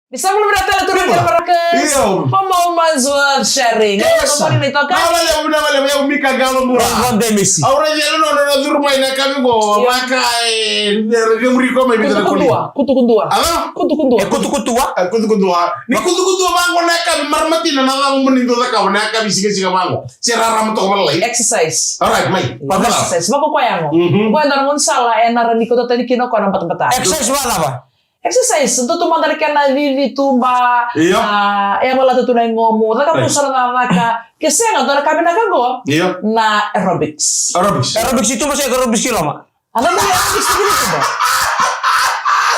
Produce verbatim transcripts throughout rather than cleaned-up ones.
Ni sa bula vinaka tale tu na kena baraka. Io. Mama Uma's World Sharing. Yes. Good morning, Nitoka. Na vale, na vale, ya Mika Galo Bura. Ron Demisi. Au raica na nona na curu mai na yakavi qo. Io. Vaka e, e, e muri ko mai vita na kuli. Kutukudua, kutukudua. Ava? Kutukudua. E kutukudua? E kutukudua. Ni kutukudua vaqo na yakavi maramatina na cava moni dua cakava na yakavi sigasiga vaqo. Se rarama toka valai. Exercise. All right, mai. Exercise. Vako koya yago. Mhm. Koya da na gaunisala e na rani kota tani kina koya na batabata. Exercise vacava? Exercise, dua tu mada na kena cici tuba, io, a, e yavalata tu na igomu, caka, right, musa na cakacaka, ke sega, dua na ka vinaka qo, io, na aerobics. Aerobics. Aerobics i tuba se aerobics i loma? A na vuli aerobics tu kina i tuba.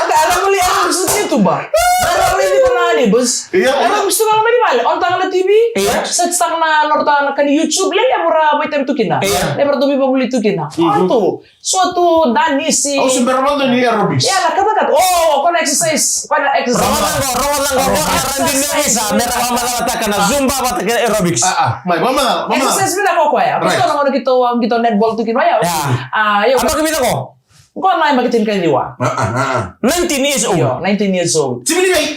Oka, a na vuli aerobics tu kina i tuba. Na ra raici ko na neighbors. Io. Aerobics tu ga loma ni vale, on taka na T V, io, set taka na, lor taka na kani YouTube, lelevu ra vaitavi tu kina. Io. Lelevu ra tu veivakavuli tu kina. Mhm. On tu. So tu danisi. Au se bera mada ni aerobics. Ia, na katakata. O, o, ko na exercise. Ko na exercise. Rogoca qo, rogoca qo, rogoca qo, na radi ni visa, me ra vakamacalataka na zumba vata kei aerobics. A, a, mai, vakamacala, vakamacala. Exercise vinaka o koya. Right. Keitou na gauna keitou, um, keitou netball tu kina, ia. Ia. A, io. A baki vica ko? Ko na yabaki tinikaciwa. A, a, a, a. Nineteen years old. Io, nineteen years old. Timi ni vei?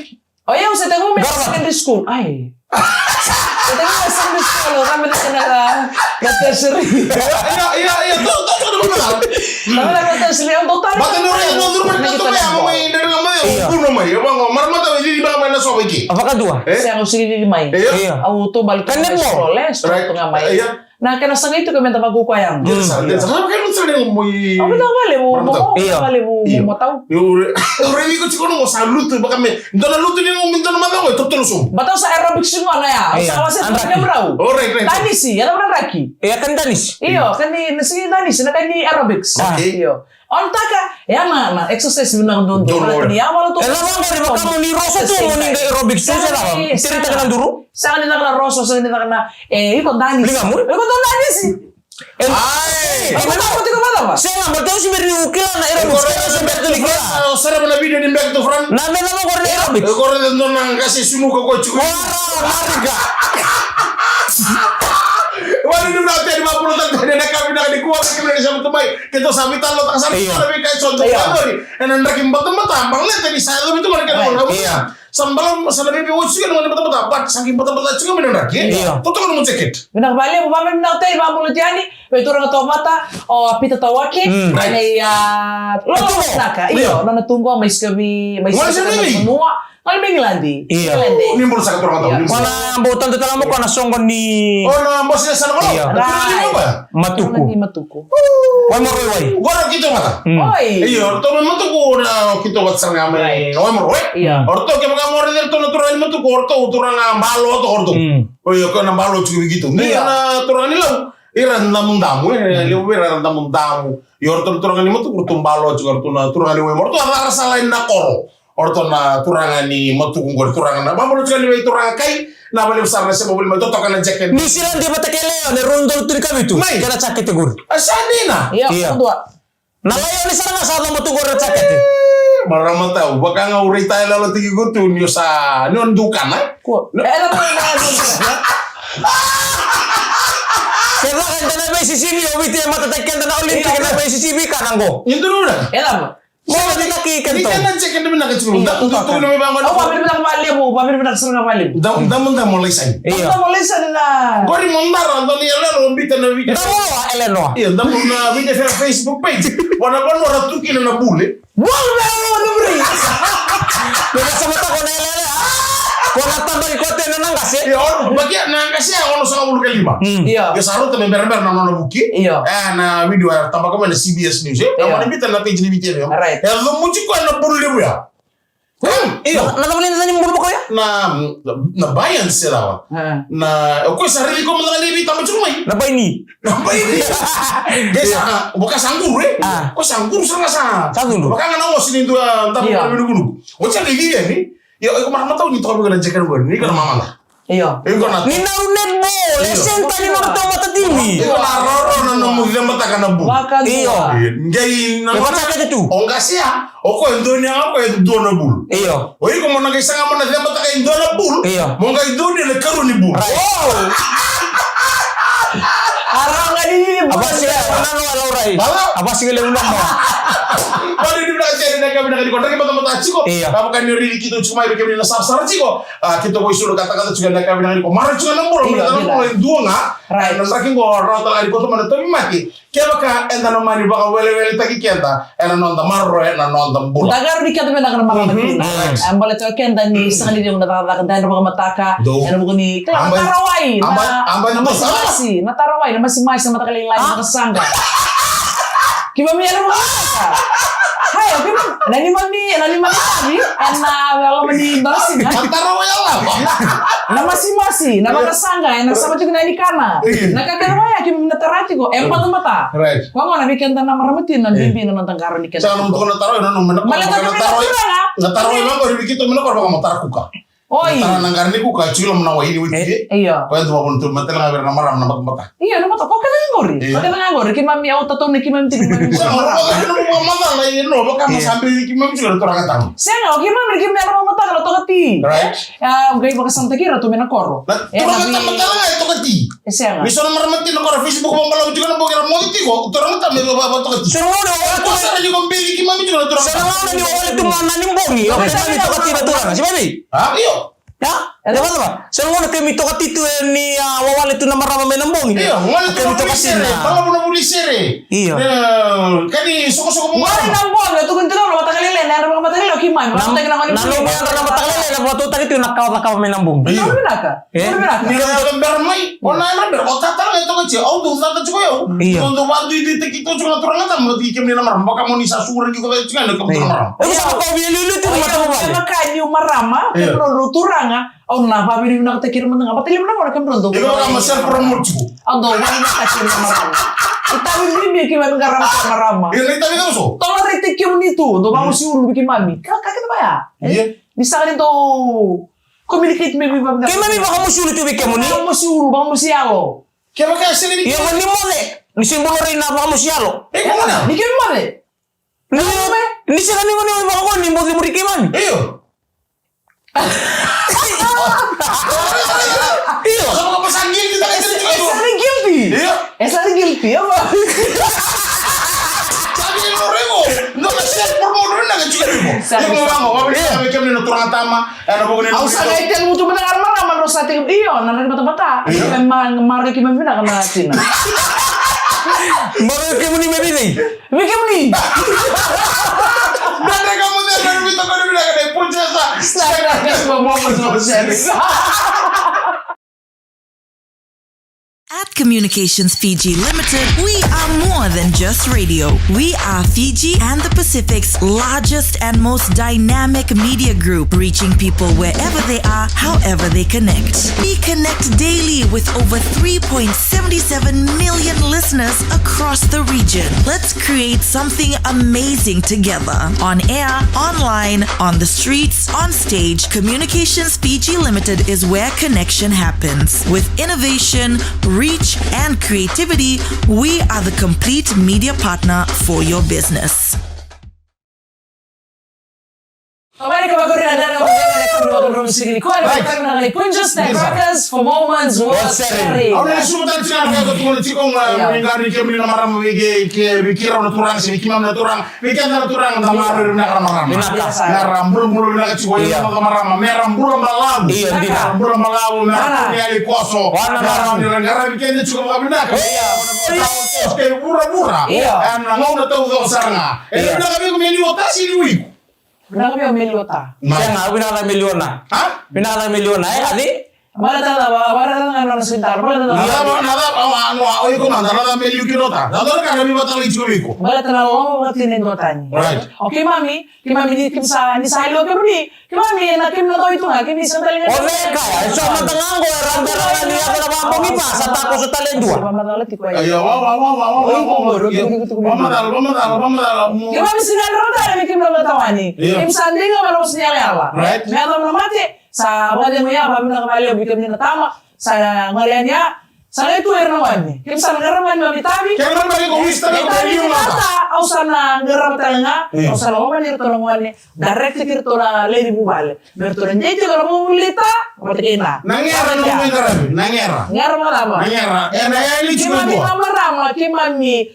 O yau sa tekivu mai na secondary school. Ai. Sa tekivu mai na secondary school, au rawa ni caka na, na tertiary. Ia, ia, ia, ia, dou, dou, dou, dou, dou. Rawa ni caka na tertiary, au dau tara. Baleta ni o ira na curu mai na kato mai, au mai dredre ga mai, au kunu mai, au vaqo, marama tau e cici beka mai na sova i ke. A vakadua. E? Sega, au sega ni cici mai. Ia. Au taubale tu ga mai Sololi, e, Sololi tu ga mai. Ia. Na kena sagai tiko me da vakaukauwa yago. Dina sara, dina sara. Sa vakayago sara nego mo i. Au vinaka vakalevu, mo, mo, io, vinaka vakalevu, io, mo, mo tau. Io, ure, ure iko tiko no mo sa lutu, baka me, dua na lutu ni mo, dua na macawa, e totolo sobu. Baleta au sa aerobics tiko gona ya. Io. Au sa wase tu na kemurau. Oh, right, right, right. Danisi, ya na draki. Io, ka ni danisi. Io, ka ni, na sigi danisi, na ka ni aerobics. Okay. Io. On taka, ya na, na exercise vinaka duadua. Duadua. Ni yavala tu. E cava qori, vaka mo ni roso tu, mo ni qai aerobics tu, se cava? Sega, sega. Sega ni caka na duru? Sega ni caka na roso, sega ni caka na, e, iko danisi. Ligamu? Iko danisi. E, ai. Iko danisi, iko cava? Sega, mo tau si meri ni u kila na aerobics. Iko sega ni bera tu ni kila. Sara na video ni Back to Front. Na me cava qori na aerobics? Iko raica dua na qase sunuka ko tiko. Ora, na rika. Wani ni na teni ma pula tani na ka vinaka ni kua, ki na sa mutu mai. Keitou sa veitalanoataka sara, io, sara vei kai so, io, dua na draki batabata, baleta ni sa yacovi tu ga na kena, io, gauna. Sa bala, sa na veiveioci tiko na gauna ni batabata, but sa qai batabata tiko mai na draki, e? Io. Totoka na nomu jacket. Vinaka vakalevu, vakavinavinaka tale, vakabula tiko yani vei turaga tauvata, o Peter Tawake. Mm. Right. Nei, a, Lola Vinaka, io, nona tu qo mai Sikavi, mai Sikavi, Vanua. Qai mai Igiladi. Io. Igiladi. Ni bula saka turaga tau, ni bula. Ko na bau tadu tale mo ko na soqo ni. O na bose ni sana ko. Io. Right. Matuku. Ni Matuku. Waimoroi wai. Qo ra keitou vata. Mm. Oi. Io, ratou mai Matuku na keitou vata sara ga mai. Right. Waimoroi. Io. O ratou kevaka mo raica ratou na turaga ni Matuku, o ratou turaga balo toka o ratou. Mm. Oi, o koya na balo tiko vei keitou. Io. Ni na turaga ni Lau, ira damudamu, e, levu vei ira era damudamu. Io, o ratou na turaga ni Matuku, o ratou balo tiko, o ratou na turaga ni Waimoroi, o ratou a caka sala ina koro. O ratou na turaga ni Matuku qori, turaga na, vabolo tiko ni vei turaga kai, na vale sara na sema voli mai, totoka na jacket. Ni sila di vata kei Laione, rua na udolu tinikavitu. Mai. Kena jacket qori. A sa dina. Io, io. Dua. Na Laione sara ga sa coba tu qori na jacket. E, marama tau, vaka ga au rai tale lala tiki qo tu, ni o sa, ni o dukana. Ko. E, na, na, na, na, na. Se vaka eda na veisisivi, o Viti e matataki keda na Olympic, io, na veisisivi ka na qo. Ni duru na. E lava. Mo vinaka kei keitou. Ni kena jacket vinaka tiko. Io, da, da, da, da, au vakavinavinaka vakalevu, vakavinavinaka sara ga vakalevu. Da, da, da, mo laisani. Io. Da, da, mo laisani na. Qori mo dara, da ni yaloyalo, o Viti na Viti. Da mo wa, Eleanor. Io, da mo na Viti na Facebook page. Wana, wana, ra tu kina na bule. Bule, wana, bule. Ni na sa mata ko na yaloyalo. Ko na tabaki kote na qase. Io, o, baki na qase ya ono sagavulu ka lima. Mm. Io. Io, sa rauta me berabera na nona vuki. Io. E, na video era tabaka mai na C B S News, e. Io. Io, na Viti na page ni Viti ya. Right. E, comuci koya na bulu levu ya. Hmm, io. Na, na cava ni bulu vaka ya? Na, na, na Bayern se cava. Ah. Na, o koya sa raici koya mada ga ni veitaba tiko mai. Na Bayern. Na Bayern. Io. Ke sa, vaka sa quru, e? Ah. Koya sa quru sara ga sa. Sa quru. Vaka ga na osi ni dua, dua, io, na vinukunuku. O sa raici yani. Io, iko marama tau ni toka vei iko na jacket qori, ni iko na mamada. Io. Iko na. Ni na u netball, e, io, senta ni nodratou matatimi. Iko na roro na nomu cebetaka na bulu. Vakadua. Io. Io, qai na. Iko jacket tu. O qase ya, o koya e dua ni yaga, o koya e dua na bulu. Io. O iko mo na qai saga mo na cebetaka e dua na bulu. Io. Mo qai dua ni na karua ni bulu. Right. Wow. A rawa ga ni ni bulu. A vasi ga levu na noa, Laurai. Vala? A vasi ga levu na noa. Vale, ni vinaka tale, vinaka, vinaka, ni ko draki batabata. tiko. Io. Ka vaka ni raici keitou tiko mai vei kemuni na sarasara tiko. A, keitou vaisulukataka tiko ena yakavi vinaka nikua. Marau tiko na bula, io, marau tiko na bula, e dua ga. Right. Ena draki qo, rawa tale ga ni kauta mai na tauvimate. Kevaka eda na mani vakaweleweletaki keda ena noda maroroya na noda bula. Da qarauni keda vinaka na marama kina. Right. E baleta o keda ni sega ni cegu na cakacaka, da na vakamataka. Dou. Ena vuku ni, kila, na tarawai, na, na masimasi, na tarawai, na masimasi, na mataka lailai, na vakasaqa. Keimami era vakamataka. Hai, o keimami, na neimami, na neimami tavi ena loma ni dua na siga. Na tarawai ya lava. Na masimasi, na vakasaqa, ena sava tiko na nikana. Na ka kece ya keimami na tara tiko, e batabata. Right. Koya gona vei keda na marama tina, bibi na noda qarauni keda. Sa nomu toka na tarawai, na nomu, na, baleta na tarawai, na tarawai, na tarawai, vakamatara kuka. Oi. Tara na qara ni kuka, tiko loma na wai ni wai. E, io. Koya tu vavuna tu, mataka ga vei ira na marama na batabata. Io, na bata, ko kece ga qori. Io. Ko kece ga qori, keimami au tatau na keimami tiko, keimami tiko. Sa, marama. Vaka na nomu vakamacala, io, no, vaka, io, sa beri keimami tiko na turaga tama. Sega, o keimami, keimami era vakamataka na tokati. Right. A, qai vakasamataki ira tu mai na koro. Na turaga tama tale ga e tokati. E sega. Ni so na marama tiko na koro, Facebook vakabalavu tiko na bogi era moce tiko, turaga tama e vakatokati. Sega, no, no, no. Ko sara ni ko beri keimami tiko na turaga tama. Sega, no, no, ni wale tu mai na ni bogi. O keimami tokati na turaga. Sivavi? A, io. Ya? E cava, cava? Sa gona keimami tokati tu e ni, a, wawale tu na marama mai na bogi. Io, wale tu na vuli sere, balavu na vuli sere. Io. E, ka ni sokosoko mo. Wale na bogi, o tukuni tu na mataka lailai, na yadra mataka lailai, o keimami. Na, na nomu yadra na mataka lailai, na vakatautaki tu na kawa cakava mai na bogi. Io. Vinaka. E? Vinaka. Ni na yadra bera mai, o na yadra bera, o tata na toka tiko, au dau tata tiko au. Io. Au dau vaduiduitaki tiko na turaga tama, vata kei kemuni na marama, vaka mo ni sa suguraki koya tiko na kemuni na marama. Io. Io, sa vaka via liuliu tu na mataka vale. Io, vaka niu marama, io, kemudrau turaga, Au na vavinavinakataki ira mada ga, vata kei ira mada ga na kemudrau dau. Iko vaka mo self promote tiko. Au dau vavinavinakataki ira na marama. Itavi bibi keimami qarava na marama. Io, na itavi tau so. Tolerate kemuni tu, dau vamosi ulu vei keimami. Ka, ka kece vaya. Io. Ni sega ni dau communicate me vei vavinavinaka. Keimami vakamosi ulu tu vei kemuni. Vakamosi ulu, vakamosi yalo. Kevaka e sega ni. Io, ni moce. Ni se bolo rai na vakamosi yalo. E, kemuni. Ni keimami moce. Ni, ni sega ni gone vaka qo ni boci muri keimami. Io. Io. Sa vaka sa guilty, sa guilty. Io. E sa guilty, io. Sa guilty, io. Sa guilty, io. Io. Au sa qai tegu tu mada ga na marama, au sa tegu, io, na nani batabata. Io. Marama, marama, marama, marama, marama, marama, marama, marama, marama, Vei kemuni. Dredre Ga Mo Cegu, na vita kori vinaka na ipurchesa. Sa na kesi mo mo mo mo seri. At Communications Fiji Limited, we are more than just radio. We are Fiji and the Pacific's largest and most dynamic media group, reaching people wherever they are, however they connect. We connect daily with over three point seven seven million listeners across the region. Let's create something amazing together. On air, online, on the streets, on stage, Communications Fiji Limited is where connection happens. With innovation, reach, and creativity, we are the complete media partner for your business. Right. Kunjus na Crackers for Moments Worth Sharing. Au na suka tale tiko na ka e tukuna tiko ga, io, ni qaravi kemuni na marama, vei kei, kei, vei keirau na turaga se vei keimami na turaga, vei keda na turaga, da maroroi vinaka na marama. Vinaka. Mera bulabula vinaka tiko, io, na marama, mera bula balavu. Io, dina. Mera bula balavu, mera kune yali koso. Mera qaravi keda tiko vakavinaka. Io. Kei vuravura. Io. Ena gauna taucoko sara ga. Io. E vinaka vei iko me liwa tasi ni wiko. Vinaka vei au me liwa ta. Sega, au vinaka cake me liwa na. A? Vinaka cake me liwa na, e, Kaci? Baleta na cava, baleta na nona suitara, baleta na cava. Na cava, na cava, au, au, au, iko mada, na cava me liu kina o ta. Na cava na ka na veivatalai tiko vei iko. Baleta na loloma vakatina e dua tani. Right. O keimami, keimami ni, keimami sa, ni sa liwa kemuni, keimami na, keimami na dau itu ga, keimami sa tale ga. O cei kaya, e so mada ga qo, e rau bera ga ni yaco na vakabogi va, sa takoso tale e dua. Sa vamacala tiko. Io, wa, wa, wa. Oi, ko qori, io. Vamacala, vamacala, vamacala. Keimami sa gadreva tale me keimami na veitawani. Io. Keimami sa dei ga mai na vosa ni yalayala. Right. Me yacova na mate, sa vakacegu ya, vakavinaka vakalevu vei kemuni na tama, sa gole yani ya, sa qai tu ira na gone. Keimami sa na qarava mai na neimami itavi. Keimami na qai ko wista na itavi ni mata. Au sa na qarava tale ga, io, au sa na lomani iratou na gone, direct-taki iratou na lewe ni vuvale. Me ratou na dei tiko na vuvulita vata kei na. Na gera na qai qaravi, na gera. Gera vakacava? Na gera. E na yali tiko e dua. Keimami na marama, keimami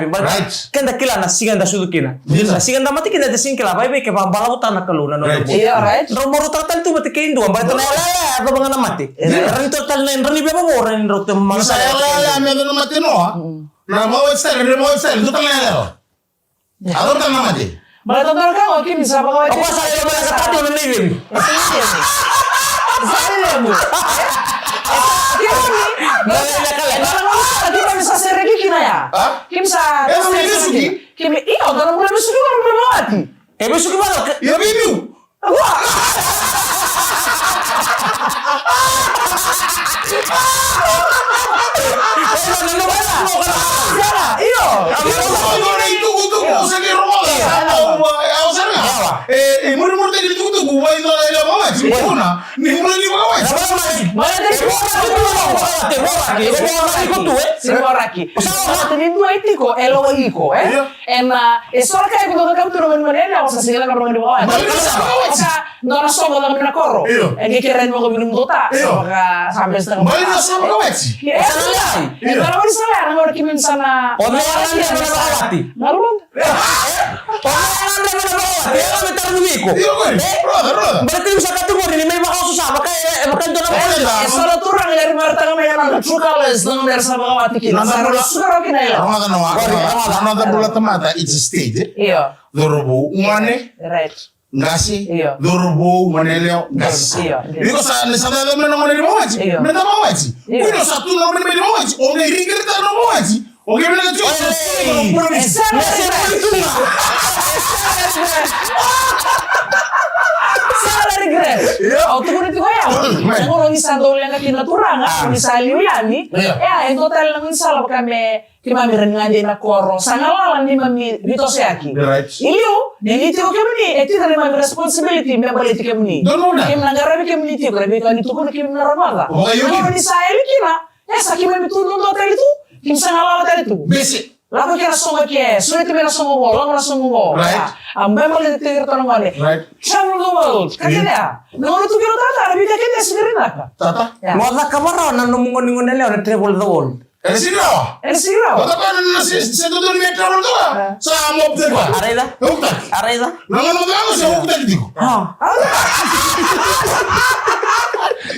yavi. Baleta keda kila na siga eda sucu kina. Na siga eda mate kina eda sega ni kila, vakaevei ke vakabalavu tale na Kalou na noda bula. Drau marautaka tale tu vata kei dua baleta na yalayala e yacova ga na mate. Era ni toro tale na, era ni vevavo, era ni drau te mana. Sa yalayala me yaco na mate noa. Na vakawati tale, na vakawati tale, dua tale na yalayala. A dua tale na mate. Baleta dua na ka o kimi sa vakawati. O koya sa lele baleta ka dua na nei levu. E sa lele levu. Sa lele levu. Baleta na gauna sa kimi sa sereki kina ya. Kimi sa sereki. Kimi, io, dua na bula vesuki, dua na bula vakawati. E vesuki vakawati. Io, vesuki. Ena, e so na ka e vakacaca tu na manumanu yalewa sa sega ni caka na manumanu vakawati. Sa dua na soqo caka mai na koro. Io. E qai kerea ni vakavinakata. Io. Sa vaka, sa bese taka. Mai na sa vakawati. Io. E sa na lai. E sa na lai, sa na lai, na gauna keimami sa na. O cei e gadreva na vakawati? Na lomada. O cei e gadreva na vakawati? E me tarogi vei iko. Io, qori. Brother, brother. Baleta ni sa kaya tu qori ni mai vakaoso sa vaka e, e vaka e dua na vakawati. E so na turaga qori marautaka mai na nodra true colors, na gauna era sa vakawati kina. Sa ra suka rawa kina e yalewa. Rogoca na waka. Qori, rogoca. Na noda bula tamata, it's a stage, e? Io. Cauravou, gone, qase, cauravou, gone yalewa, qase. Io. Iko sa, ni sa dau yaco mai na gone ni vakawati. Io. Me da vakawati. Io. Iko sa tu na gone ni vakawati. O qai regret na vakawati. O qai vinaka tiko. Oi, e sega na regret. E sega na regret. Sega na regret. Io. Au tukuna tiko ya. Na gauna ni sa dau leqa kina na turaga, ni sa liu yani. Io. E, e dua tale na gaunisala vaka me Keimami ra ni gade ena koro, sa galala neimami veitosoyaki. Right. I liu, ni tiko kemuni, e tiko na neimami responsibility me baleti kemuni. Donu na. Keimami na qaravi kemuni tiko, na veika ni tukuna keimami na rogoca. O, io. Na gauna ni sa yali kina, e sa keimami tu duadua tale tu, keimami sa galala tale tu. Bese. Lako kina na soqo ke, sureti mai na soqo qo, lako na soqo qo. Right. A, me baleti iratou na gone. Right. Travel the world. Ka kece ya. Na gauna tu kina o tata, na veika kece ya sega ni rawa ni caka. Tata? Ya. Mo cakava rawa na nomu gone, gone yalewa na travel the world. Ena sega ni rawa. Ena sega ni rawa. Vata koya na, na se, se dodonu me travel toka. Sa mop the car. A raica? E ukutaki. A raica? Na gauna vata se ukutaki tiko. A.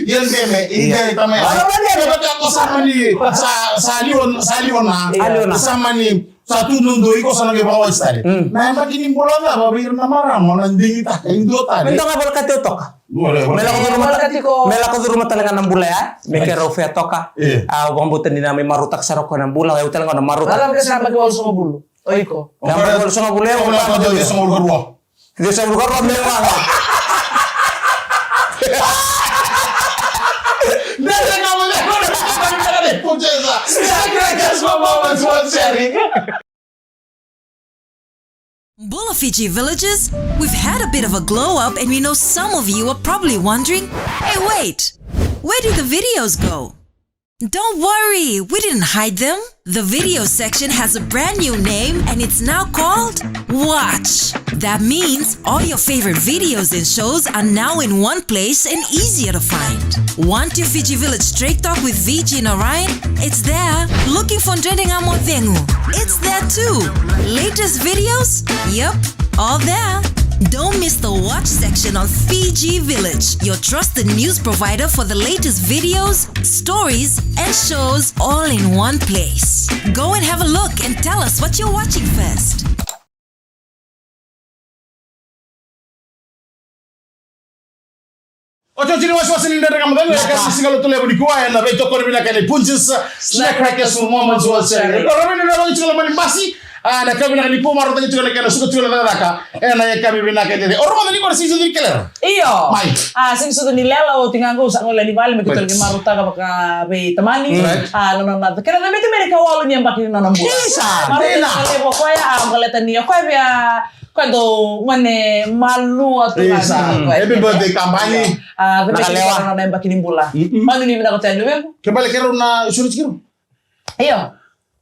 Ia deme, ia deme. Ia. Ia deme, ko sa mani, sa, sa liwa, sa liwa na. Ia. Liwa na. Sa mani, sa tu dudu, iko sa na qai vakawati tale. Mm. Na yabaki ni bula cava vei ira na marama o na digitaka e dua tale. Me dua ga volekati au toka. Dua tale. Me lako curuma ta-, me lako curuma tale ga na bula ya. Me keirau fea toka. Ia. A, vakabauta ni na mai marautaka sara o koya na bula, au tale ga na marautaka. Lala me sa yabaki walusagavulu. O iko. Yabaki walusagavulu, e, o koya na yabaki walusagavulu ka rua. Dua sagavulu ka rua me walu. Bula Fiji villagers, we've had a bit of a glow up and we know some of you are probably wondering, "Hey, wait, where did the videos go?" Don't worry, we didn't hide them. The video section has a brand new name and it's now called Watch. That means all your favorite videos and shows are now in one place and easier to find. Want your Fiji Village Straight Talk with Viji and Orion? It's there. Looking for Ndrende Ga Mo Cegu? It's there too. Latest videos? Yep, all there. Don't miss the Watch section on Fiji Village, your trusted news provider for the latest videos, stories, and shows all in one place. Go and have a look and tell us what you're watching first. Otioti ni wasewase ni Dredre Ga Mo Cegu, e ka siga lotu levu nikua, ena veitokoni vinaka ni Punjas Snack Crackers for Moments World Series. Ena rovini na logi tiko na mani basi, a, na ka vinaka ni pu marautaki tiko na kena suka tiko na cakacaka. Ena yakavi vinaka e dede. O rogoca ni ko na siga ni kelera. Io. Mai. A, siga ni lela o tigaga, au sa gole i vale, me keitou lai marautaka vakaveitamani. Right. A, na nona, kena na mete mene ka walu ni yabaki ni nona bula. Isa, marautaka dina. Levu o koya, a, baleta ni o koya via Koya dau gone malua tu ga. Isa. Happy birthday, Kabani. A, na ka lewa. Nona yabaki ni bula. Mm-mm. Manu ni vinaka tale luvequ. Ke bale keirau na sure tiko. Io.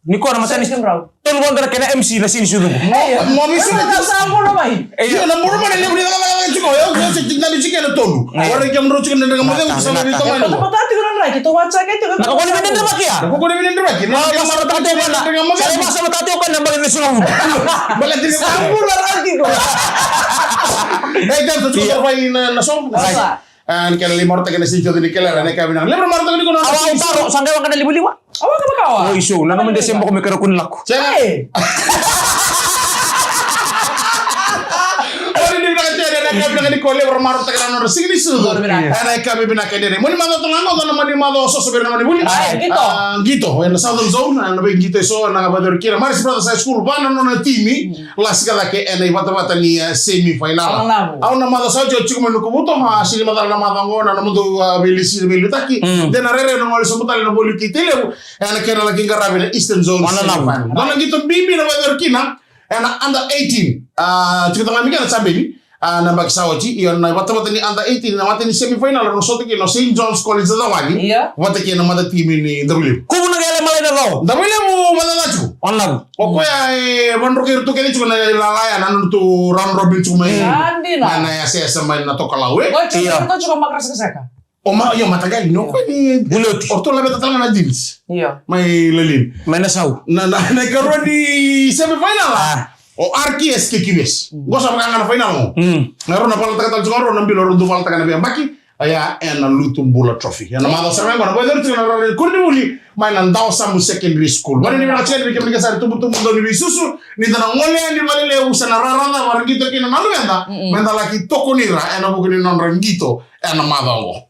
Ni ko na matani. Sure tiko. Tolu vodo na kena M C na sini sucu. Io. Mo mi sure tiko. Sa bula mai. Io, na bula mai na levu ni cakacaka tiko. Io, io, se tiko na tiko na tolu. Io. Ora i kemudrau tiko na Dredre Ga Mo Cegu, sa na vito mai. Patapata tiko na draki, tou waca ke tiko. Na ka koni vina draki ya? Na ka koni vina draki. Na ka mara tiko na Dredre Ga Mo Cegu. Sa le masa na tiko na bale ni sucu. Bale tiko. Sa bula raki ko. E, ka tiko na fai na, na so. Sa. A, ni kena lai marautaka na sini tiko ni kelera, na ka vinaka. Levu na marautaka ni ko na. Awa, au taro, sa qai waka na livaliva. Awa, ka makawa. Oi, so, na noma de semba ko me kera kuni lako. Sega. Ei. Ori ni vinaka tiko, na ka vinaka ni ko levu na marautaka na nodra siga ni sucu. Ena yakavi vinaka e dede. Moni macawa toka ga qo, na moni macawa soso vei ira na mani vuli. Ai, qito. A, qito, ena Southern Zone, na veiqito eso, na vakayacori kina. Marist Brothers High School, va na nona timi. Lasika cake ena ivatavata ni, e, semi final. Au na macawa sa oti, oti tiko mai Nukuvuto, a, sega ni macala na macawa qo, na nomudou, a, veilesi, veiliutaki. Mm. De na rere na gole sobu tale na voli kei Tailevu, ena kena laki qaravi na Eastern Zone semi final. Dua na qito bibi na vakayacori kina, ena under eighteen. A, tiko taga mai kina Jabeli. A, na yabaki sa oti, io, na vatavata ni under eighteen, na matai ni semi final, na sota kina o Saint John's College Cawani. Io. Vata kei na matatimi ni Davuilevu. Kuvu na qele malai na ro. Davuilevu, vata na tiko. Ona. O koya e vadroka iratou kece tiko na ilala ya, na nodratou round robin tiko mai. Sa dina. Na, na yasayasa mai na tokalau, e? Io. Ko tiko, ko tiko makarakasaka. O ma, io, mataqali, no, ko ni. Buloti. O ratou laveta tale ga na jeans. Io. Mai lalini. Mai na sau. Na, na, na ikarua ni semi final, a. A. O R K S kei Q S. Mm. Qo sa vaka ga na final qo. Mm. Na rau na valataka tale tiko, rau na bilo, rau dau valataka na veiyabaki. Oya ena Lutu Bula Trophy. Ena macawa sara ga qo, na vakayacori tiko na rara ni koronivuli mai na Dawasamu Secondary School. Vakanuinui vinaka tiko yani vei kemuni kece sara itubutubu dau ni veisusu. Ni da na gole yani vakalevu, sa na rara cava ra qito kina na luveda. Mm-mm. Meda laki tokoni ira ena vuku ni nodra qito ena macawa qo.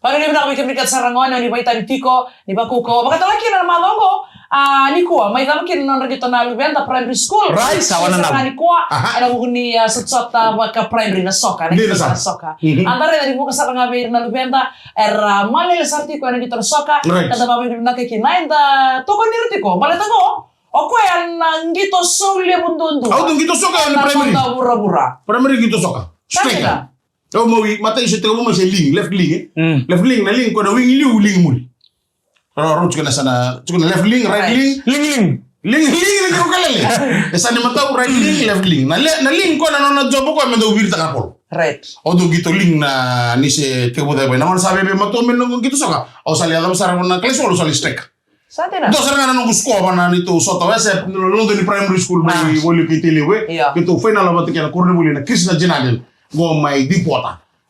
Vakanuinui vinaka vei kemuni kece sara na gone o ni vakaitavi tiko, ni vakaukauwa. Vakatale kina na macawa qo, a, nikua, mai cava kina na nodra qito na luveda primary school. Right, sa wananavu. Nikua, aha, ena vuku ni, a, sotasota vaka primary na soka, na qito na soka. Mhm. Eda raica ni vuqa sara ga vei ira na luveda era malele sara tiko ena qito na soka. Right. Ka da vakavinavinaka kina eda tokoni ira tiko. Baleta qo, o koya na qito sau levu duadua. Au dau qito soka ena primary. Ena vuravura. Primary qito soka. Striker. Au mawi, matai se tekivu mai se ling, left ling, e? Mm. Left ling, na ling, ko na wing liu, ling muri. Rau, rau, tiko na sa na, tiko na left ling, right ling. Ling, ling. Ling, ling, ling, ko kalele. E sa ni matau, right ling, left ling. Na le-, na ling, ko na nona job, ko me dau viritaka na polo. Right. Au dau qito ling na ni se tekivu cava. Na gauna sa veve matua me noqu qito soka. Au sa lai yaco sara na kalasi walu, au sa lai striker. Sa dina. Dua sara ga na noqu score va na neitou sota, o ya se Lodoni Primary School mai Voliu kei Tailevu. Io. Keitou final vata kei na koronivuli na Krishna Janardan. Qo mai Deepwater.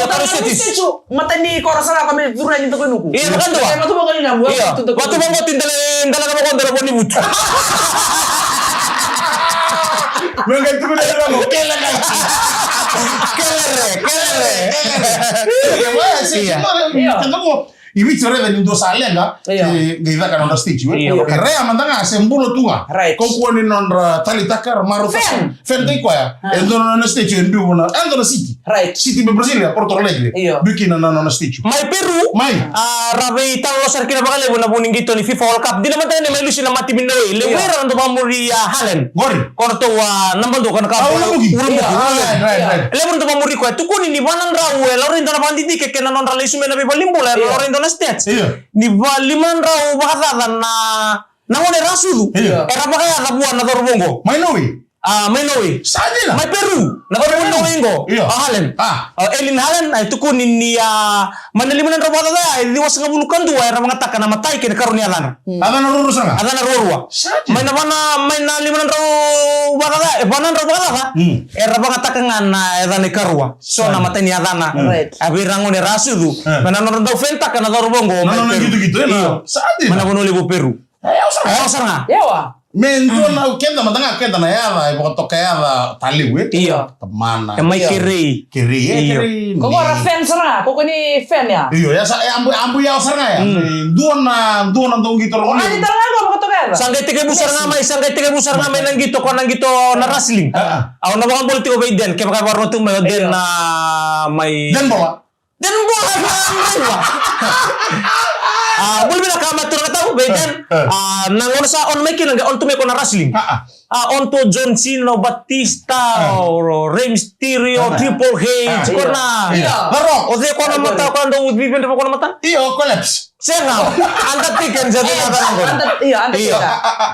Io, Karo City. Mata ni koro sara ko me curu ni toko i nuku. Io, vakadua. Io, vatu vaqo ti dela, dela ka vaqo dela vo ni vutu. Me qai tukuna vaqo, kele qai. Kelere, kelere. Io. Io. I Viti o raica ni dua sa leqa, io, e, qai caka nodra stage, e? Io. E rea mada ga se bula tu ga. Right. Kaukaua ni nodra talitaka, ra marau. Fan. Fan kai koya. Ah. E dua na nona stage e biu na, e dua na city. Right. City mai Brasilia, Porto Alegre. Io. Biu kina na nona stage. Mai Peru. Mai. A, ra veitalanoa sara kina vakalevu na vu ni qito ni FIFA World Cup. Dina mada ni mai lusi na mati minoi. Levu era na dau vakamuri, a, Haaland. Qori. Ko ratou a naba dua ko na ka. A, Ulubuki. Ulubuki. Io, right, right, right. Levu na dau vakamuri koya. Tukuni ni va na drau e laurai dua na vakadidike kei na nodra lesu mai na veivalenibula, e, io, laurai dua na stats. Io. Ni va lima na drau vakacaca na, na gone ra sucu. Io. Era vakayaca vua na cauravou qo. Mai Norway. A, mai Norway. Sa dina? Mai Peru. Na cauravou Norway qo. Io. A, Haaland. A. A, Erling Haaland, a, e tukuni ni, a, mai na lima na drau vakacaca ya, e ciwasagavulu ka dua era vagataka na matai kei na karua ni yacadra. Mm. Yacana ruarua sara ga? Yacana ruarua. Sa dina? Mai na va na, mai na lima na drau vakacaca, e va na drau vakacaca. Mm. Era vagataka ga na yacana ikarua. So na matai ni yacana. Mm. Right. A vei ira gone ra sucu. Eh. Mai na nodra dau fentaka na cauravou qo. Na nona qitoqito, e na. Io. Sa dina? Mai na vanua levu o Peru. E yawa sara ga. E yawa sara ga. Yawa. Me dua na keda mada ga keda na yaca, e vakatoka yaca talevu, e? Io. Tamana. E mai kerei. Kerei, e, io, kerei. Ko ko ra fan sara ga, ko ko ni fan ya. Io, ya sa, e, abu, abu yawa sara ga ya. Mm. E, dua na, dua na dau qito. O ani tara ga ko vakatoka yaca. Sa qai tekivu sara ga mai, sa qai tekivu sara ga mai na qito, ko na qito na wrestling. A, a. Au na vakabula tiko vei Den, kevaka e vakarorogo tu mai o Den, io, na mai. Den Bola. Den Bola na draiva. A, bula vinaka maturaga tau, vei Den. Eh, eh. A, na gauna sa on mai kina, qai on tu mai ko na wrestling. A, a. A, on tu o John Cena, o Batista, eh, o Rey Mysterio, eh, Triple H, eh, ko na. Io. The Rock. O cei ko na mata, ko na dau vivi ko na mata? Io, Collapse. Sega, Undertaker, sa tu na. Eh, Under-, io, Undertaker.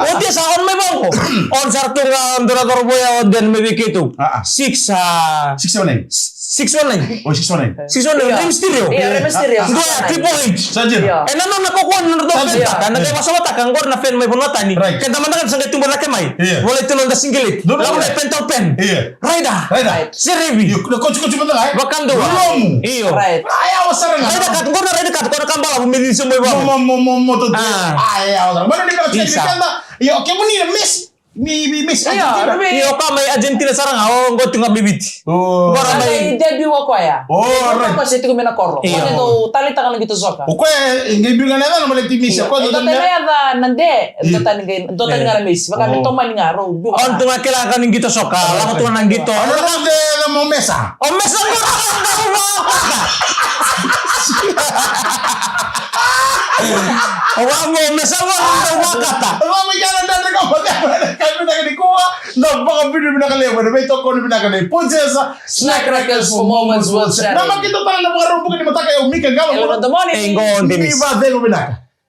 Io. Oti sa on mai vaqo. On sara tu ga dua na cauravou ya o Den mai vei keitou. A, a. Six, a. Six one nine. Six one nine. Oh, six one nine. Six one nine, io. Rey Mysterio. Io, Rey Mysterio. Dua ya, Triple H. Sa dina. Io. E na nona ko ko na dau fentaka, na qai vasavataka qori na fan mai vanua tani. Right. Keda mada ga sa qai tubu cake mai. Io. Volai tu na noda singlet. Dua na. Lako na pental pen. Io. Raida. Raida. Serevi. Io, na kotikoti mada ga, e? Vakadua. Lomu. Io. Right. A, yawa sara ga. Raida kat, qori na Raida kat, ko na ka balavu me cici mai vaqo. Mo, mo, mo, mo, mo, to, to. A. A, yawa sara. Mani ni ka. Isa. Io, kemuni na Messi. Mi, mi, Messi. Io, Argentina. Io, ka mai Argentina sara ga, o qo tu ga mai Viti. O. Qori mai. Ai, debut o koya. O, right. Ko se tiko mai na koro. Io. Ko se dau taleitaka na qito soka. O koya, e, qai biu ga na yacana, baleti Messi. Io, ko dua tani na yaca na De, io, dua tani qai, dua tani ga na Messi. Vaka me tomani ga, rau, dua. O, tu ga kila ka ni qito soka, lako tu ga na qito. O, na de, na mo Mesa. O Mesa qo, o wa mo Mesa qo, o wa kata. O wa mo kata, na de, na ka, ka, ka, ka, ka, Na vakabibi vinaka levu, na veitokoni vinaka nei Pojesa, Snack Crackers for moments well shared. Na makita tale na vakarubuka ni mataka ya o Mika Galo. Hello, good morning. Hey, go on, Dennis. Ni vacegu vinaka.